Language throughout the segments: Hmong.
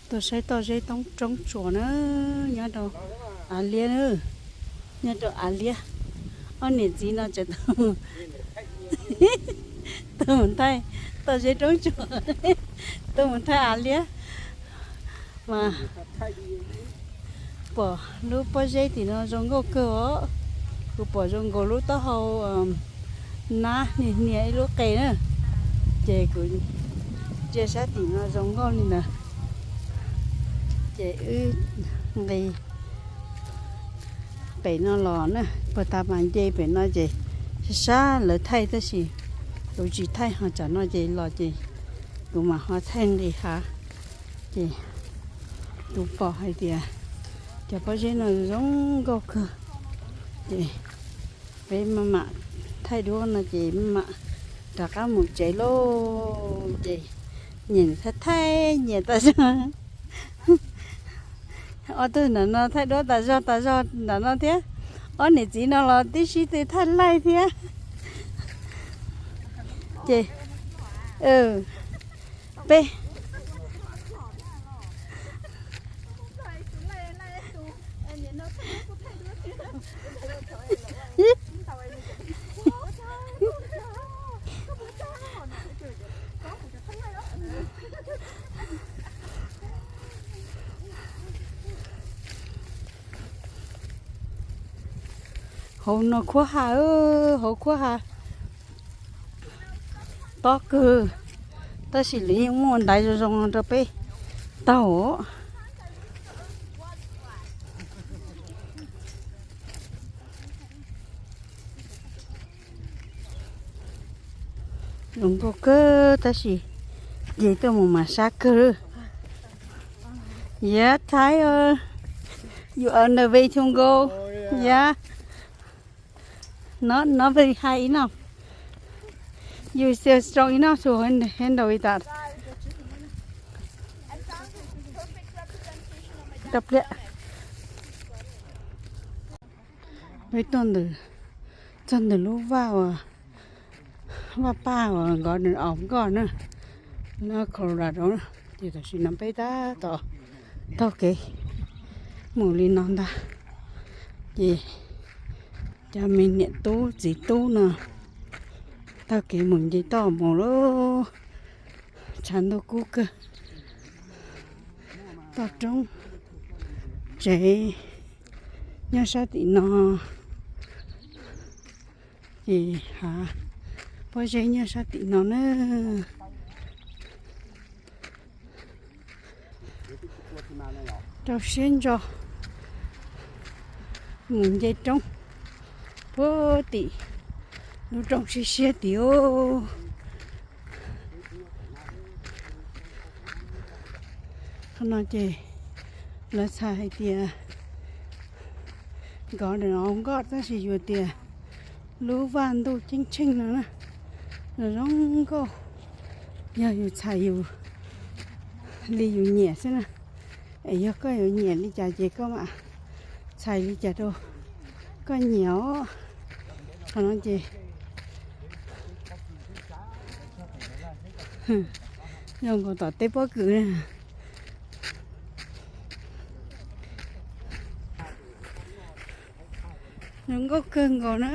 Tuaj saib toj zeb toob roob tsuas na, nyob rau Av Liab na, nyob rau Av Liab. Ob niam txiv no tseem tuaj mus thaij toj zeb roob tsuas, tuaj mus thaij Av Liab mas pom lub pob zeb tim no zoo nkauj kawg os. Kuv pom zoo nkaus lub taub hau nab hnia hnia ib lub qe na, ces kuv ntsia sab tim no zoo nkauj li ntawd. Ces wb nqis pem no los na, puag ta mas nce pem no ces sab sab lawv thaij tab sis kuv tsis thaij ho tsam no ces los ces kuv mam ho thaij nqis hav. Ces kuv pom hais tias cov pob zeb no zoo nkauj kawg, ces peb maj mam thaij duab no ces maj mam rov qab mus tsev lauj. Ces nyiam thaij thaij nyiam tas zog. Ob tug ntawm no thaij duab tas zog tas zog ntawm no thiab. Ob niam txiv no los tib sib tw thaij laij thiab. Ces peb Hauv no khuab ha, hauv khuab ha tob kawg, tab sis lawv yeej muaj ntaiv zoo zoo rau peb taug. Zoo nkauj kawg tab sis nce tuaj mus mas sab kawg. Yeah, Ty, uh, you on the way to go. Yeah. Not, not very high enough. You still strong enough to hand-, handle with that. Rau pliab. Peb tuaj ntawm, txog ntawm lub vaj uas, vaj paj uas Garden of God na, no Colorado na, ces tam sim no peb tab tom taug kev mus li no ntag. Ces cov me niam tub txiv tub no taug kev mus nce toj mus lauj. Tshav ntuj kub kawg. Toj roob tsev nyob sab tim no, ces hav pob zeb nyob sab tim no na. Rau siab ntso mus nce roob puag tim lub roob siab siab tim ub. Qhov no ces lawv txhais hais tias Garden of God tab sis yus tias lub vaj ntuj ceeb tsheej no na, zoo zoo nkauj. Yog yus txhais yus li yus nyiam xwb na, es yog koj yuav nyiam li cas ces koj mam txhais li cas rau koj nyiam os. Qhov no ces zoo nkaus tom teb pob kws na. Zoo nkauj kawg nkaus na.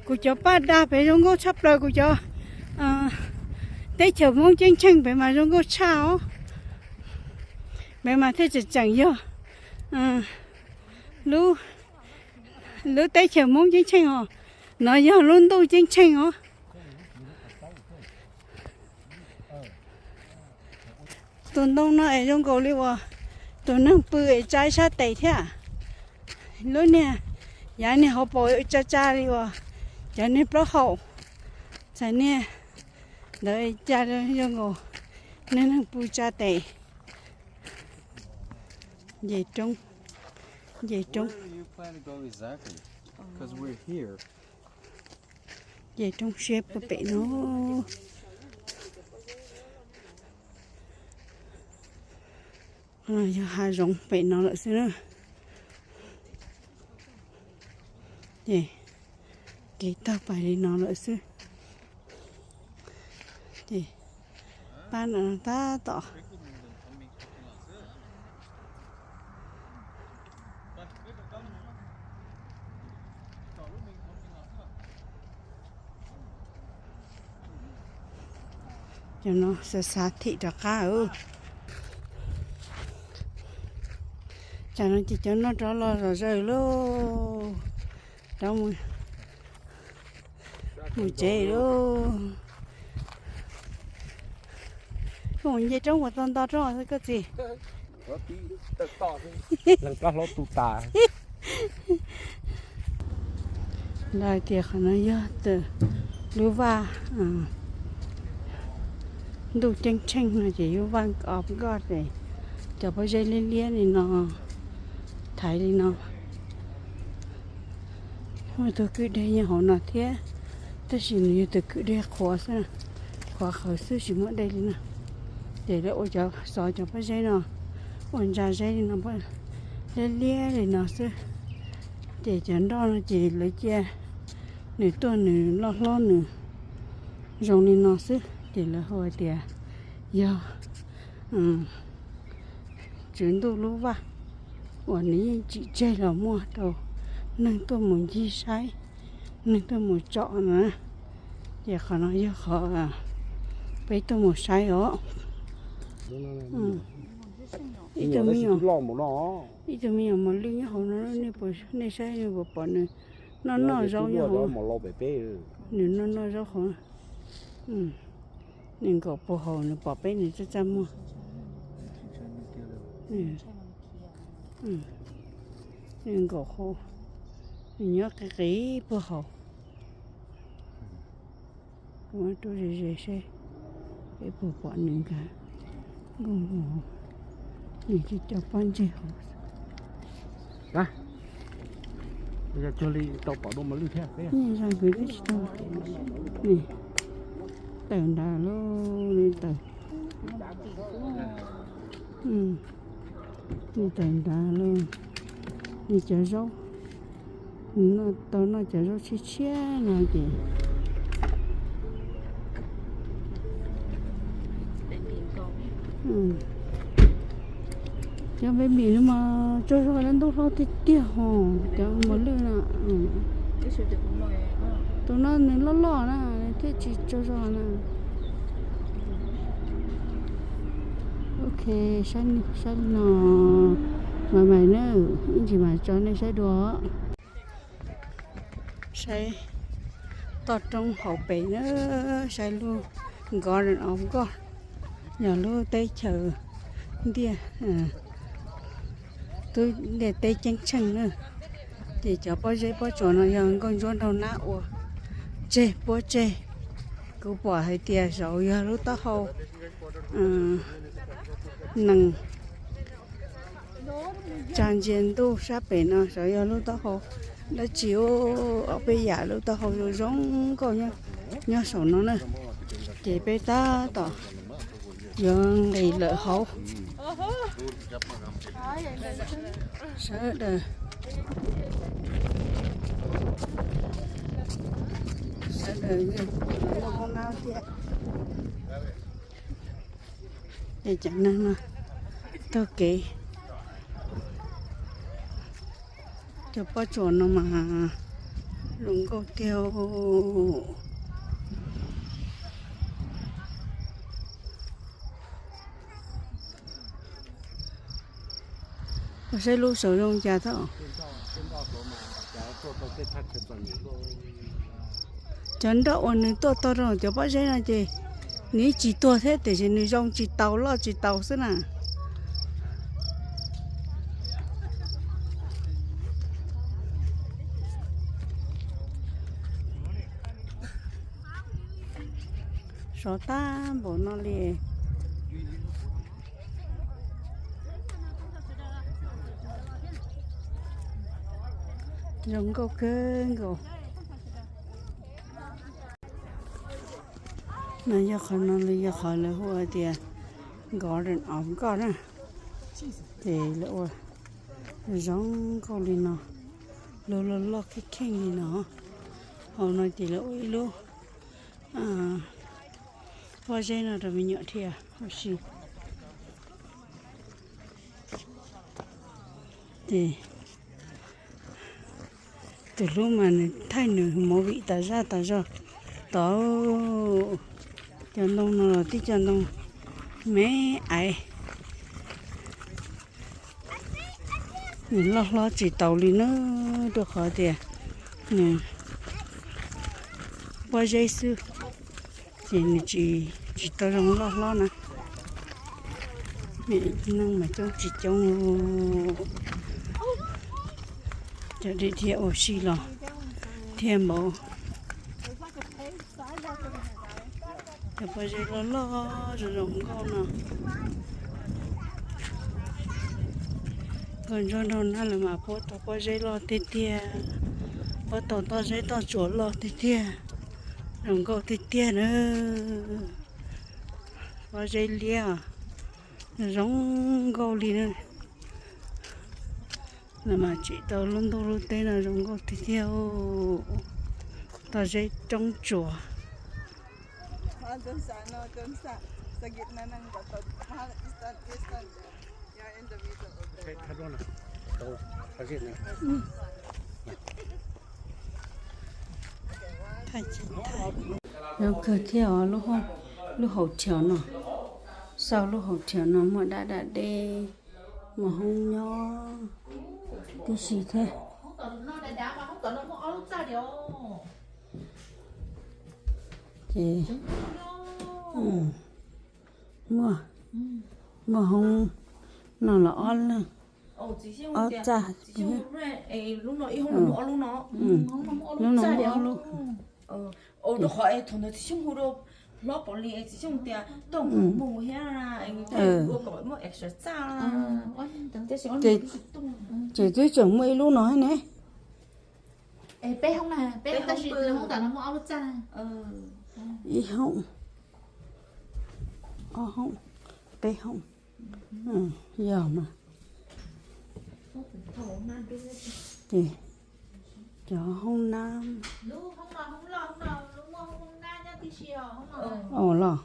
Kuv cov paj dag pem zoo nkauj tshaj plaws, kuv cov teb chaws Hmoob ceeb tsheej pem mas zoo nkauj tshaj os. Pem mas thiaj tseem tseem yog lub, lub teb chaws Hmoob ceeb tsheej os. No yog lub ntuj ceeb tsheej os. Tus ntoo no es zoo nkaus li uas tus neeg pw es tsa ib sab tes thiab. Lub niag, yav niag hauv paus tsa tsa li uas cov niag plaub hau, txhais niag ntawd cas zoo nkaus niag neeg pw tsa tes. Nce roob, nce roob, nce roob siab puag pem no. Yog hav zoov pem no lawm xwb na. Ces kev taug pais li no lawm xwb. Ces Tab tom Cov no xav xav thim rov qab. Tsam no ces cov no rov los zom zaws lauj. Rov mus tsev lauj. Koj mus nce roob puas tau nto roob xwb koj txiv? Leej plab hlob tu tas. Lawv hais tias qhov no yog lub vaj ntuj ceeb tsheej no ces yog vaj nkoj ces cov pob zeb liab liab li no, thaiv li no. Muaj tus kwj deg nyob hauv no thiab, tab sis nws yog tus kwj deg qhuav xwb, qhuav qhawv xwb tsis muaj dej li na. Ces lawv ua cov xov cov pob zeb no, ua ntsa zeb li no, liab liab li no xwb. Ces cov nroj no ces lawv cia nws tuaj nws loj hlob nws zoo li no xwb ces lawv hu tias yog tswv ntuj lub vaj uas nws yeej tsim tseg los muaj rau neeg tuaj mus ncig saib, neeg tuaj mus tsom na. Ces qhov no yog qhov peb tuaj mus saib os. Ib tug me nyuam mos lwj nyob hauv no, nej saib nej puas pom nws noj noj zaub nyob hauv. Nws noj noj zaub hauv. Nws nkaum puag hauv, nws pom peb nws txaj txaj muag. Nws nkaum hauv, nws nyob qis qis puag hauv. Kuv muab rub ze ze seb peb puas pom nws nkag nkuj nkuj hauv. Nws cov pob ntseg hauv. Yog cuag li tau pom dua mos lwj thiab. Nws zaj kwv twb tsis tau. Nws tawm nrad lauj, nws tawm. Nws tawm nrad lauj. Nws cov zaub, nws tau noj cov zaub tshiab tshiab no ces cov baby no mas tsaug zog lawm, ntub hlob tiag tiag hos cov mos lwj no. Tus no nws loj loj na, nws thiaj tsis tsaug zog na. Ok, saib no, mas mas na, ib ntsis mas tso nej saib dua. Saib toj roob hauv pes na, saib lub Garden of God, yog lub teb chaws ntiaj, tub ntiaj teb ceeb tsheej na. Ces cov pob zeb pob tsuas no yog nkauj ntsuab nraug nab ua tseg puab tseg. Kuv pom hais tias saud yog lub taub hau nees tsa ntsia ntuj sab pem no, saud yog lub taub hau dab tsi, ob peb yam lub taub hau zoo zoo nkauj nyob saum no na. Ces peb tab tom yuav nqis lawm hauv. Sawv daws, sawv daws, ces cov neeg no taug kev. Cov pob tsuas no mas zoo nkauj tiag. Saib lub saud zoo cas thiab. Cov nroj uas nws tuaj tau rau cov pob zeb no ces nws tsis tuag thiab tiam sis nws zoo tsis taus loj tsis taus xwb na. Sov tag npaum no li. Zoo nkauj kawg nkaus. No yog qhov no los yog qhov lawv hu tias Garden of God na. Ces lawv ua zoo nkauj li no, lub loj loj kheej kheej li no. Hauv no ces lawv ua ib lub pob zeb no rau me nyuam thiab. Ua si. Ces tus hlub mas nws thaij nws movie tas zaj tas zog tod. Cov ntoo no los tib cov ntoo me aiv. Nws loj hlob tsis taus li na, rau qhov tias nws pob zeb xwb, ces nws tsis, tsis tau zoo loj hlob na. Neeg mas coob tsis coob, cov dej thiaj ua si los thiaj npaum. Cov pob zeb loj loj zoo zoo nkauj no. Nkauj ntsuab nraug nab lawv mas puab tau pob zeb loj tiag tiag, puab tau toj zeb toj tsuas loj tiag tiag, zoo nkauj tiag tiag na. Pob zeb liab zoo nkauj li na. Lawv mas tsim tau lub ntuj lub teb no zoo nkauj tiag tiag. Toj zeb coob tsuas. Zoo kawg thiab os, lub hauv chav no, xauj lub hauv chav no muaj dab dab deb, muaj hoob nyob tib si thiab. Ces muaj, muaj hoob no los ob leeg, ob txaj. Lub no muaj ob lub. Ces twb tseem muaj ib lub no thiab ne. Ib hoob, ob hoob, peb hoob. Yog mas. Ces cov hoob nab. Ua los.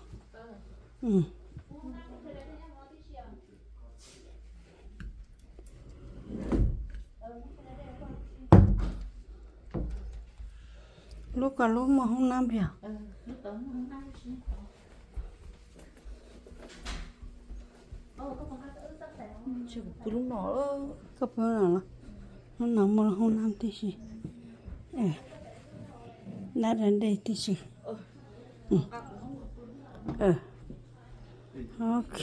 Lub ko lub muaj hoob nab yog? Koj pw no los? Lub no muaj hoob nab tib si. Dab dab dej tib si. Ok.